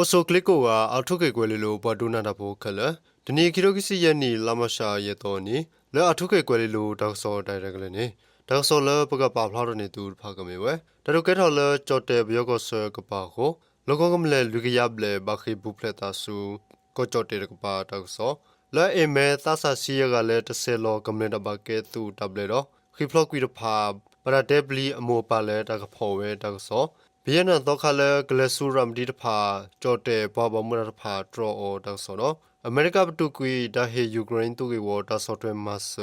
ကီၢ်ကၠီၣ်ကျ့ကိးဂၤ အၣ်ထူခ့ၣ်ကွဲၤလ့လိၤ ပှၤဒိကနၣ်တၢ်ဖိခဲလၢာ်, တနံၤအံၤ ခံကထိခံဆံယဲၢ်နံၣ် လါမးရှး ယဲၢ်သီအနံၤ လၢအၣ်ထူခ့ၣ်ကွဲၤလ့လိၤ တၢ်ကစီၣ်တၢ်ရဲၣ်တၢ်ကျဲၤန့ၣ် တၢ်ကစီၣ်လၢပကပာ်ဖျါထီၣ်န့ၢ်သုတဖၣ်ကမ့ၢ်ဝဲ တၢ်ဒုးကဲထီၣ်လၢကၠီၣ်တဲၣ်ပယီၤကီၢ်ဆၢကပၤအဃိ လီၢ်ကဝီၤကမျၢၢ်လွံၢ်ကယၤဘျဲၣ် ဘၣ်ဃ့ၢ်ပူၤဖျဲးသးဆူ ကီၢ်ကၠီၣ်တဲၣ်တကပၤတၢ်ကစီၣ်, လၢအ့ၣ်မဲ သးစၢ်ဆံယဲၢ်ဂၤလၢတဆဲးလီၤကမျၢၢ်တၢ်ဘၣ်ကဲသုးတၢ်ဘျၢဒီး ဃ့ၢ်ဖျိးကွံာ်တဖၣ် ဘၣ်တၢ်တဲပျံၤအမိၢ်အပၢ်လၢတၢ်ကဖီၣ်ဝဲတၢ်ကစီၣ်, ဘံယဲၢ်နၢ်သီခါလၢကလဲၤဆူရၤမတံတဖၣ် ကၠီၣ်တဲၣ်ပှၤဘၣ်မူဘၣ်ဒါတဖၣ်တြီအီၤတၢ်ကစီၣ်ဒီး အမဲရကၤပတုာ်ကွံာ်တၢ်ဟ့ၣ်ယူၤကရ့ၣ်သုးဂ့ၢ်ဝီတၢ်ဆီၣ်ထွဲမၤစၢ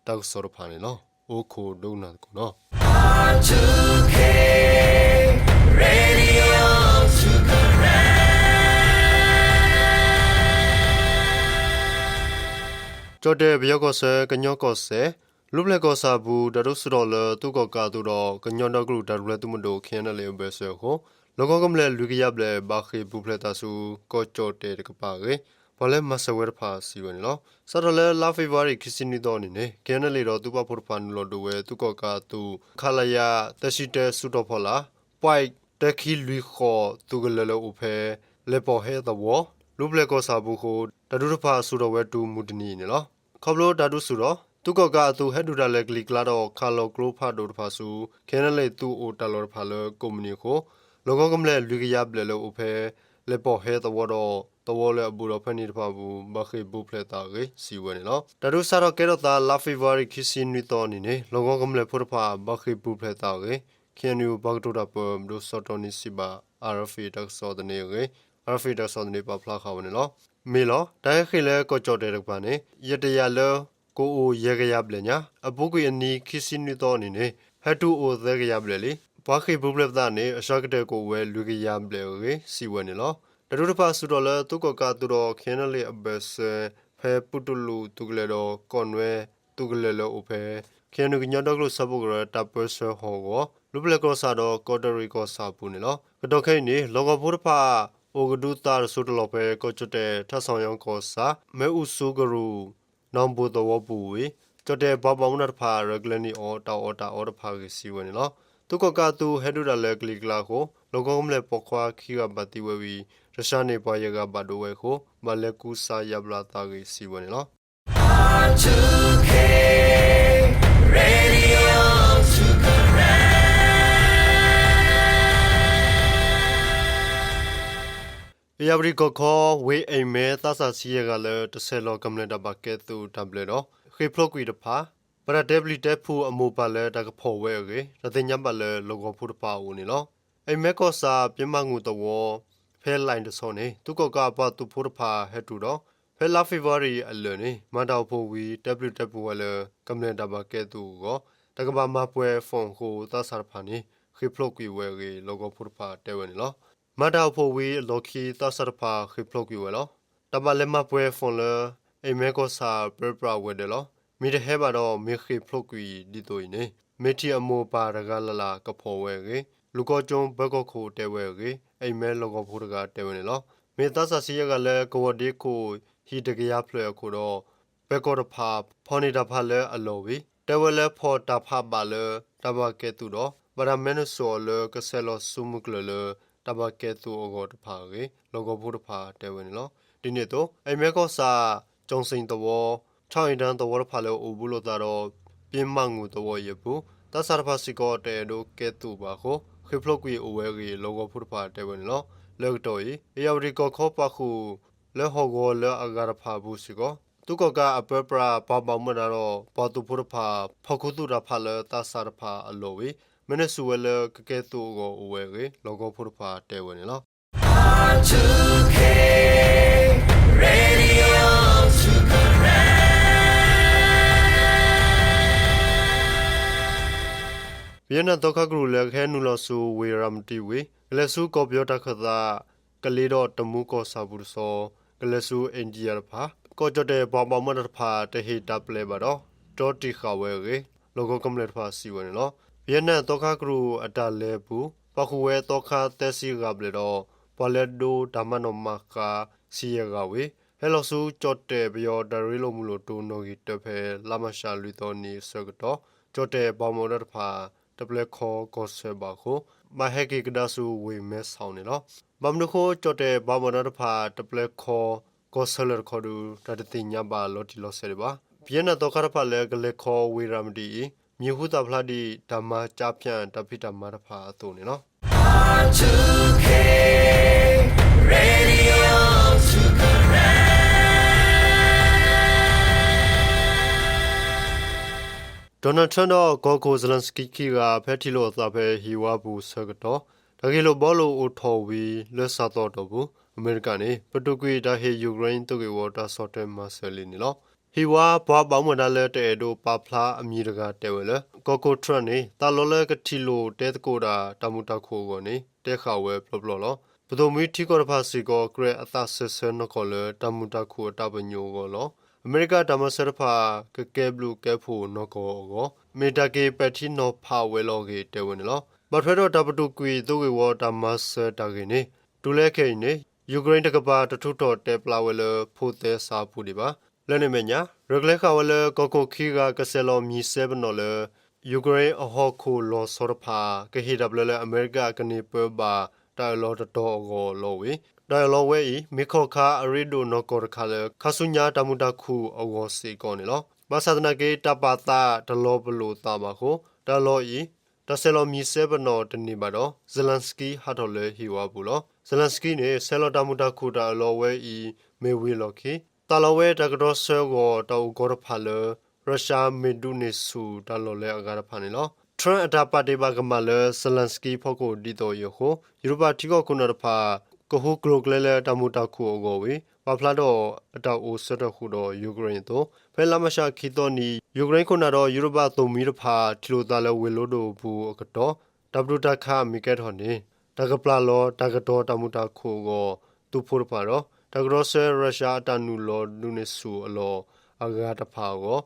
ၤတၢ်ကစီၣ်တဖၣ်န့ၣ်လီၤ. အိၣ်ခိးဒိကနၣ်သကိးနီၤ. ကၠီၣ်တဲၣ်ပယီၤကီၢ်ဆၢ ကညီကီၢ်စဲၣ် လူၤပျဲၢ်ကီၢ်ဆၣ်အပူၤ တၢ်ဒုးဆူၣ်ထီၣ်လၢသုးကီၣ်ကးအသုးဒီး ကညီဒီကလုာ်တၢ်ထူၣ်ဖျဲးသုးမုၢ်ဒိၣ် ခ့ၣ်အဲၣ်အဲၣ်လ့ၣ် အဘၢၣ်စၢၤအဃိ လီၢ်ကဝီၤကမျၢၢ်လွံၢ်ကယၤဘျဲၣ် ဘၣ်ဃ့ၢ်ပူၤဖျဲးသးဆူ ကီၢ်ကၠီၣ်တဲၣ်တကပၤအဂ့ၢ် ပှၤလၢမၤစၢၤဝဲတဖၣ်စံးဝဲန့ၣ်လီၤ. စးထီၣ်လၢလါဖ့ၤဘြူၤအါရံၤ ခံဆံနွံသီအနံၤန့ၣ် ခ့ၣ်အဲၣ်အဲၣ်လ့ၣ်ဒီးသုးပာ်ဖှိၣ်တဖၣ်နုာ်လီၤဒုးဝဲသုးကီၣ်ကးအသုး ခလရ သၢဆံတၢ စုတီၤဖီလာ် ပွဲၣ်တၢ ခံလွံၢ်ဃိး သုးကလၢၤလၢအိၣ်ဖဲ လဲၤပိာ်ဟဲသဝီ လူၤပျဲၢ်ကီၢ်ဆၣ်အပူၤအဃိ တၢ်ဒုးတဖၣ်ဆူၣ်ထီၣ်ဝဲတုၤမုၢ်တနံၤအံၤန့ၣ်လီၤ. ခီဖျိတၢ်ဒုးဆူၣ်ထီၣ် သုးကီၣ်ကးအသုးဟဲဒုးတၢ်လၢကလံၤကျါဒီး ခးလီၤကျိဖးဒိၣ်တဖၣ်ဆူ ခ့ၣ်အဲၣ်အဲၣ်လ့ၣ်သုးအိၣ်တၢ်လီၢ်တဖၣ်လၢကိးမုၢ်နံၤအဃိ လီၢ်ကဝီၤကမျၢၢ်လွံၢ်ကယၤဘျဲၣ်လၢအိၣ်ဖဲ လဲၤပိာ်ဟဲသဝီဒီး သဝီလၢအဘူးဒီးဖဲန့ၣ်တဖၣ်အပူၤ ဘၣ်ဃ့ၢ်ပူၤဖျဲးသးအဂ့ၢ် စံးဝဲန့ၣ်လီၤ. တၢ်ဒုးစးထီၣ်ကဲထီၣ်သး လါဖ့ၤဘြူၤအါရံၤ ခံဆံနွံသီအနံၤန့ၣ် လီၢ်ကဝီၤကမျၢၢ်ဖိတဖၣ် ဘၣ်ဃ့ၢ်ပူၤဖျဲးသးအဂ့ၢ် ခ့ၣ်အဲၣ်ယူၣ် ပှၤကတိၤတၢ်ပၢ ပဒိၣ်စီၤတီနံစံးဘၣ် အါရ့ဖ့ၣ် တၢ်ကစီၣ်သန့အဂ့ၢ် အါရ့ဖ့ၣ် တၢ်ကစီၣ်သန့ပာ်ဖျါဃာ်ဝဲန့ၣ်လီၤ. မ့ၢ်လီၤ တၢ်ဟဲဃ့ၢ်လၢကီၢ်ကၠီၣ်တဲၣ်တကပၤန့ၣ် ယတယာ်လၢ ကအိၣ်ယဲၢ်ကယၤဘျဲၣ်ညါ အပူၤကွံာ်အနံၤခံဆံနွံသီအနံၤန့ၣ် ဟဲတုၤအိၣ်သၢကယၤဘျဲၣ်လံ. ပှၤဃ့ၢ်ပူၤဖျဲးသးန့ၣ် အစှၤကတၢၢ်ကအိၣ်ဝဲလွံၢ်ကယၤဘျဲၣ်အဂ့ၢ် စံးဝဲန့ၣ်လီၤ. တၢ်ဒုးတဖၣ်ဆူၣ်ထီၣ်လၢသုးကီၣ်ကးအသုးဒီး ခ့ၣ်အဲၣ်အဲၣ်လ့ၣ်အဘၢၣ်စၢၤ ဖဲပူၤတလူးသုးကလၢၤဒီး ကီၢ်နွဲသုးကလၢၤလၢအိၣ်ဖဲ ခ့ၣ်အဲၣ်ယူၣ် ကညီဒီကလုာ်စၢဖှိၣ်ကရၢ တၢ်ပၢဆှၢဟီၣ်ကဝီၤ လူၤပျဲၢ်ကီၢ်ဆၣ်ဒီး ကီးတရံးကီၢ်ဆၣ်အပူၤန့ၣ်လီၤ. ကတီၢ်ခဲအံၤန့ၣ် လီၢ်ကဝီၤဖိတဖၣ် အိၣ်ကဒုသးတစိၢ်တလီၢ်ဖဲ ကီၢ်ကၠီၣ်တဲၣ် ထၣ်ဆီၣ်ယီကီၢ်ဆၣ် မ့ၣ်အူစူကရူၢ် နီၣ်ဘိၣ်သဝီပူၤဝံၤ ကၠီၣ်တဲၣ်ပှၤဘၣ်မူဘၣ်ဒါတဖၣ် ရဲၣ်ကျဲၤန့ၢ်အီၤတၢ်အီၣ်တၢ်အီတဖၣ်အဂ့ၢ် စံးဝဲန့ၣ်လီၤ. သုးကီၣ်ကးအသုးဟဲဒုးတၢ်လၢကလံၤကျါအဃိ လီၢ်ကဝီၤကမျၢၢ်ပိာ်ခွါခံဂၤဘၣ်သံဝဲဝံၤ တၢ်ဆါန့ၣ်ပှၤယဲၢ်ဂၤဘၣ်ဒိဝဲအဃိ ဘၣ်လဲၤကူစါယါဘျါသးအဂ့ၢ် စံးဝဲန့ၣ်လီၤ. အ့ၣ်ယၣ်ဝတံၣ်ကီၢ်ခီ ဝ့ၢ်အ့ၣ်မဲ သးစၢ်ဆံယဲၢ်ဂၤလၢ တဆဲးလီၤကမျၢၢ်တၢ်ဘၣ်ကဲသုးတၢ်ဘျၢဒီး ဃ့ၢ်ဖျိးကွံာ်တဖၣ် ဘၣ်တၢ်တဲပျံၤတဲဖုးအမိၢ်ပၢ်လၢတၢ်ကဖီၣ်ဝဲအဂ့ၢ် တၢ်သ့ၣ်ညါဘၣ်လၢလီၢ်ကဝီၤဖိတဖၣ်အအိၣ်န့ၣ်လီၤ. အ့ၣ်မဲကီၢ်ဆၣ် ပၠ့မးငူၣ်သဝီ ဖဲလဲၣ်တဆီန့ၣ် သုးကီၣ်ကးအပှၤသုးဖိတဖၣ်ဟဲတုၤဒီး ဖဲလါဖ့ၤဘြူၤအါရံၤအလၢာ်န့ၣ် မၤတၢ်အိၣ်ဖှိၣ်ဝံၤ တဲပျံၤတဲဖုးဝဲလၢ ကမျၢၢ်တၢ်ဘၣ်ကဲသုးအဂီၢ် တၢ်ကဘၣ်မၤပှဲၤ form အဃိ သးစၢ်တဖၣ်န့ၣ် ဃ့ၢ်ဖျိးကွံာ်ဝဲအဂ့ၢ် လီၢ်ကဝီၤဖိတဖၣ်တဲဝဲန့ၣ်လီၤ. မၤတၢ်အိၣ်ဖှိၣ်ဝံၤအလီၢ်ခံ သးစၢ်တဖၣ်ဃ့ၢ်ဖျိးကွံာ်ဝဲလီၤ. တၢ်ဘၣ်လဲၤမၤပှဲၤ form လၢ အ့ၣ်မဲကီၢ်ဆၣ်ပၢပြးဝဲၤဒၢးလီၤ. မ့ၢ်တဟဲဘၣ်ဒီး မ့ၢ်ဃ့ၢ်ဖျိးကွံာ်ဒ်သိးအံၤန့ၣ် မ့ၢ်ထံၣ်အမိၢ်အပၢ်တဂၤလၢ်လၢ်ကဖီၣ်ဝဲအဂ့ၢ် လူၤကီကၠိဘၢကီၢ်ခိၣ်တဲဝဲအဂ့ၢ် အ့ၣ်မဲလီၢ်ကဝီၤဖိတဂၤတဲဝဲန့ၣ်လီၤ. မ့ၢ်သးစၢ်ဆံယဲၢ်ဂၤလၢကဝီၤဒ့ခိၣ် ဟံၣ်တကယၤဖျၢၣ်အခိၣ်ဒီး ပဲၤကီၢ်တဖၣ် ဖီၣ်န့ၢ်တၢ်ဖးလၢအလီၢ်ဝံၤ တဲဝဲလၢဖီၣ်တၢ်ဖးဘၣ်လၢတၢ်ဘၣ်ကဲသုးဒီး ဘၣ်တၢ်မဲနုာ်ဆူၣ်အီၤလၢကဆဲးလီၤဆူမုၢ်ကျၢၤလၢ တၢ်ဘၣ်ကဲသုးအဂီၢ်တဖၣ်အဂ့ၢ် လီၢ်ကဝီၤဖိတဖၣ်တဲဝဲန့ၣ်လီၤ. ဒ်န့ၣ်အသိး အ့ၣ်မဲကီၢ်ဆၣ် ကၠီၣ်စ့ၣ်သဝီ ခၠီၣ်အ့ၣ်တၢ်သဝီတဖၣ်လၢအိၣ်ဘူးလိာ်သးဒီး ပၠ့မးငူၣ်သဝီအံၤအပူၤ သးစၢ်တဖၣ်စ့ၢ်ကီးတအဲၣ်ဒိးကဲသုးဘၣ်အဃိ ဃ့ၢ်ဖျိးကွံာ်အိၣ်ဝဲအဂ့ၢ် လီၢ်ကဝီၤဖိတဖၣ်တဲဝဲန့ၣ်လီၤ. လၢကတီၢ်အံၤ အ့ၣ်ယၣ်ဝတံၣ်ကီၢ်ခီပာ်ဃုာ် လၢဟီၣ်ကဝီၤလၢအဂၤတဖၣ်အပူၤစ့ၢ်ကီး သုးကီၣ်ကးအပၢပြး ပှၤဘၣ်မူဘၣ်ဒါဒီး ပှၤသုးဖိတဖၣ် ဖီၣ်ခူသူၣ်တၢ်ဖးလၢသးစၢ်တဖၣ်အလီၢ်ဝံၤ မဲနုာ်ဆူၣ်ဝဲလၢကကဲသုးအဂီၢ်အိၣ်ဝဲအဂ့ၢ် လီၢ်ကဝီၤဖိတဖၣ်တဲဝဲန့ၣ်လီၤ. ပယဲၢ်နၢ်သီခါကရူၢ်လၢကဟဲနုာ်လီၤဆူဝ့ၢ်ရၤမတံဝံၤ ကလဲၤဆူကီၢ်ပယီၤတၢ်ခၢၣ်သး ကလ့ဒီးတမူကီၢ်ဆၣ်ပူၤတဆီ ကလဲၤဆူအ့ၣ်ဒံယါတဖၣ် ကီၢ်ကၠီၣ်တဲၣ်ပှၤဘၣ်မူဘၣ်ဒါတဖၣ် တဟ့ၣ်တၢ်ပျဲဘၣ်ဒီး တြီတံာ်ဃာ်ဝဲအဂ့ၢ် လီၢ်ကဝီၤကမျၢၢ်တဖၣ်စံးဝဲန့ၣ်လီၤ. ပယဲၢ်နၢ်သီခါကရူၢ်အတၢ်လဲၤအပူၤ ပာ်ဃုာ်ဝဲသီခါသၢဆံဂၤဘျဲၣ်ဒီး ပှၤလဲၤဒိတၢ်မၤနီၣ်မၤဃါ ဆံယဲၢ်ဂၤဝံၤ ဟဲလီၤဆူကၠီၣ်တဲၣ်ပယီၤတၢ်ရ့လိာ်မုာ်လိာ်တိၢ်နီၣ်ဂံၢ်တၢဖဲ လါမၤရှးလွံၢ်သီနံၤအဆၢကတီၢ် ကၠီၣ်တဲၣ်ပှၤဘၣ်မူဘၣ်ဒါတဖၣ် တပျဲခီကီၢ်ဆၢဘၣ်အဃိ ဘၣ်ဟဲက့ၤကဒါဆူဝ့ၢ်မဲဆီးန့ၣ်လီၤ. ဘၣ်မနုၤအဃိ ကၠီၣ်တဲၣ်ဘၣ်မူဘၣ်ဒါတဖၣ် တပျဲၢ်ခီ ကီၢ်ဆၢလၢာ်တခီဒုး တၢ်တသ့ၣ်ညါဘၣ်လီၤတံၢ်လီၤဆဲးဒံးဘၣ်. ပယဲၢ်နၢ်သီခါတဖၣ်လၢကလဲၤခီဝ့ၢ်ရၤမတံအံၤ မံၤဟူသၣ်ဖျါဒ် တၢ်မၤကၠါဖၠးတၢ်ဖံးတၢ်မၤတဖၣ်အသိးန့ၣ်လီၤ. ဒီးနၢ်ထၢၣ်ဒီးကီၢ်ခိၣ် Zelenskyy ခံဂၤ ဖဲထံၣ်လိာ်အသးဖဲဟံၣ်ဝါပူၤဆၢကတီၢ် တၢ်ဂ့ၢ်လိာ်ဘှီလိာ်အိၣ်ထီၣ်ဝံၤ လၢစှၤသီအတီၢ်ပူၤ အမဲရကၤန့ၣ် ပတုာ်ကွံာ်တၢ်ဟ့ၣ် Ukraine သုးဂ့ၢ်ဝီတၢ်ဆီၣ်ထွဲမၤစၢၤလံန့ၣ်လီၤ. ဟံၣ်ဝါပှၤဘၣ်မူဘၣ်ဒါလၢတအဲၣ်ဒိးပာ်ဖျါအမံၤတဂၤတဲဝဲလၢ ကီၢ်ခိၣ် Trump န့ၣ် သးလီလၢကထံၣ်လိာ်တဲသကိးတၢ် တၢ်မုာ်တၢ်ခုၣ်အဂီၢ်န့ၣ် တဲဃာ်ဝဲပျီပျီလီၤ. ပသိၣ်မှံထံကီၢ်တဖၣ်စ့ၢ်ကီး ကြၢးအသးစၢၢ်ဆၢနီၢ်ကီၢ်လၢ တၢ်မုာ်တၢ်ခုၣ်အတၢ်ပညိၣ်အဂီၢ်လီၤ. အမဲရကၤတၢ်မၤစၢၤတဖၣ် ကကဲဘျုးကဲဖှိၣ်နီၢ်ကီၢ်အဂီၢ် မ့ၢ်တၢ်က့ၤပဲာ်ထံနီၤဖးဝဲလီၤအဂ့ၢ်တဲဝဲန့ၣ်လီၤ. ဘၣ်ထွဲဒီးတၢ်ပတုာ်ကွံာ်သုးဂ့ၢ်ဝီတၢ်မၤစၢၤတၢ်ဂ့ၢ်န့ၣ် တုၤလၢခဲအံၤန့ၣ် Ukraine တကပၤတထုးထီၣ်တဲပျးဝဲလၢ ဖိးသဲစးအပူၤဒံးဘၣ်. လၢန့ၣ်အမဲာ်ညါ ရဲၣ်ကျဲၤဃာ်ဝဲလၢကီၢ်ခိၣ်ခံဂၤကဆဲးလီၤမံၤစဲပနီၣ်လၢ Ukraine အဟီၣ်ခိၣ်လီၤဆီတဖၣ် ကဟ့ၣ်တၢ်ပျဲလၢအမဲရကၤကန့ၢ်ပၢဘၣ်တၢ်အၢၣ်လီၤတတီၤအဂီၢ်လီၤဝံၤ တၢ်အၢၣ်လီၤဝဲအံၤ မ့ၢ်ခီၣ်ခါအရ့ဒိၣ်နီၢ်ကီၢ်တခါလၢ ခါဆူညါတၢ်မုာ်တၢ်ခုၣ်အဂီၢ်စ့ၢ်ကီးန့ၣ်လီၤ. ဘၣ်ဆၣ်သနာ်က့ တၢ်ပာ်သးတလီၤပလိာ်သးဘၣ်အဃိ တၢ်အၢၣ်လီၤအံၤ တၢ်ဆဲးလီၤမံၤစဲပနီၣ်တန့ၢ်ဘၣ်ဒီး Zelenskyy ဟးထီၣ်လၢဟံၣ်ဝါပူၤလီၤ. Zelenskyy န့ၣ် ဆဲးလီၤတၢ်မုာ်တၢ်ခုၣ်တၢ်အၢၣ်လီၤဝဲအံၤ မ့ၢ်ဝံၤအလီၢ်ခံ သးလီဝဲတၢ်ကတီၢ်ဆၢဂီၤတၢ်အိၣ်ကီတဖၣ်လၢ Russia မ့ၢ်ဒုးန့ၢ်ဆူၣ်တၢ်လီၢ်လၢအဂၤတဖၣ်န့ၣ်လီၤ. Trump အတၢ်ပာ်တ့ၢ်ဘၣ်ကမၣ်လၢ Zelenskyy ဖီခိၣ်ဒ်သိးအံၤအဃိ ယူရပၤထံကီၢ်ခိၣ်နၢ်တဖၣ် ကဟူးကျိၤကျဲလၢတၢ်မုာ်တၢ်ခုၣ်အဂီၢ်ဝံၤ ပာ်ဖျါထီၣ်အတၢ်အိၣ်ဆၢထၢၣ်ဃုာ်ဒီး Ukraine အသိး ဖဲလါမးရှးခံသီနံၤ Ukraine ခိၣ်နၢ်ဒီးယူရပၤသိၣ်မှံတဖၣ် ထံၣ်လိာ်သးလၢဝ့ၢ်လိဒိၣ်အပူၤအကတီၢ် တၢ်ပတုာ်တၢ်ခးမ့ၢ်ကဲထီၣ်န့ၣ် တၢ်ကပျၢ်လီၤတၢ်ကတီၤတၢ်မုာ်တၢ်ခုၣ်အဂီၢ် သုးဖိတဖၣ်ဒီး တၢ်ကတီၢ်ဆၢ Russia အတၢ်နုာ်လီၤဒုးန့ၢ်ဆူၣ်အလီၢ်အဂၤတဖၣ်အဂီၢ်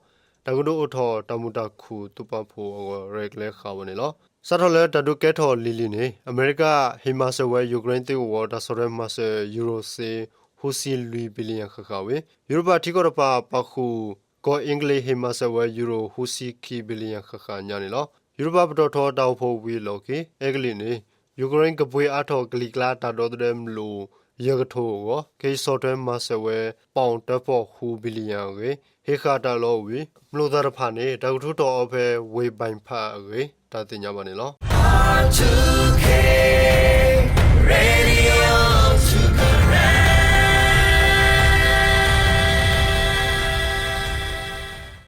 တၢ်ကဒုးအိၣ်ထီၣ်တၢ်မုာ်တၢ်ခုၣ်သုးပာ်ဖှိၣ်အဂီၢ် ရဲၣ်ကျဲၤဃာ်ဝဲန့ၣ်လီၤ. စးထီၣ်လၢတၢ်ဒုးကဲထီၣ်လံၤလံၤန့ၣ် အမဲရကၤဟ့ၣ်မၤစၢၤဝဲ Ukraine သုးဂ့ၢ်ဝီတၢ်ဆီၣ်ထွဲမၤစၢၤ ယူရိၣ်စ့ ဃုဆံလွံၢ် billion ဃၣ်ဃၣ်ဝံၤ ယူရပၤထံကီၢ်တဖၣ်ပာ်ဃုာ် ကီၢ်အ့ကလံးဟ့ၣ်မၤစၢၤဝဲ ယူရိၣ်ဃုဆံခံ billion ဃၣ်ဃၣ်ညါန့ၣ်လီၤ. ယူရပၤပတီၢ်ထီတၢ်အိၣ်ဖှိၣ်ဝံၤအလီၢ်ခံ အ့ကလံးန့ၣ် Ukraine ကပှ့ၤအါထီၣ်ကလံၤကျါတၢ်ဒီသဒၢမလိၣ် ယဲၢ်ကထိအဂီၢ် ကဟ့ၣ်ဆီၣ်ထွဲမၤစၢၤဝဲ ပီၣ်တၢဖီၣ်ဃု billion အဂ့ၢ် ဟ့ၣ်ဃာ်တၢ်အၢၣ်လီၤဝံၤ မလိၣ်သၣ်တဖၣ်န့ၣ် တၢ်ကထုးထီၣ်အီၤဖဲဝ့ၢ်ဘၣ်ဖးအဂ့ၢ် တၢ်သ့ၣ်ညါဘၣ်န့ၣ်လီၤ.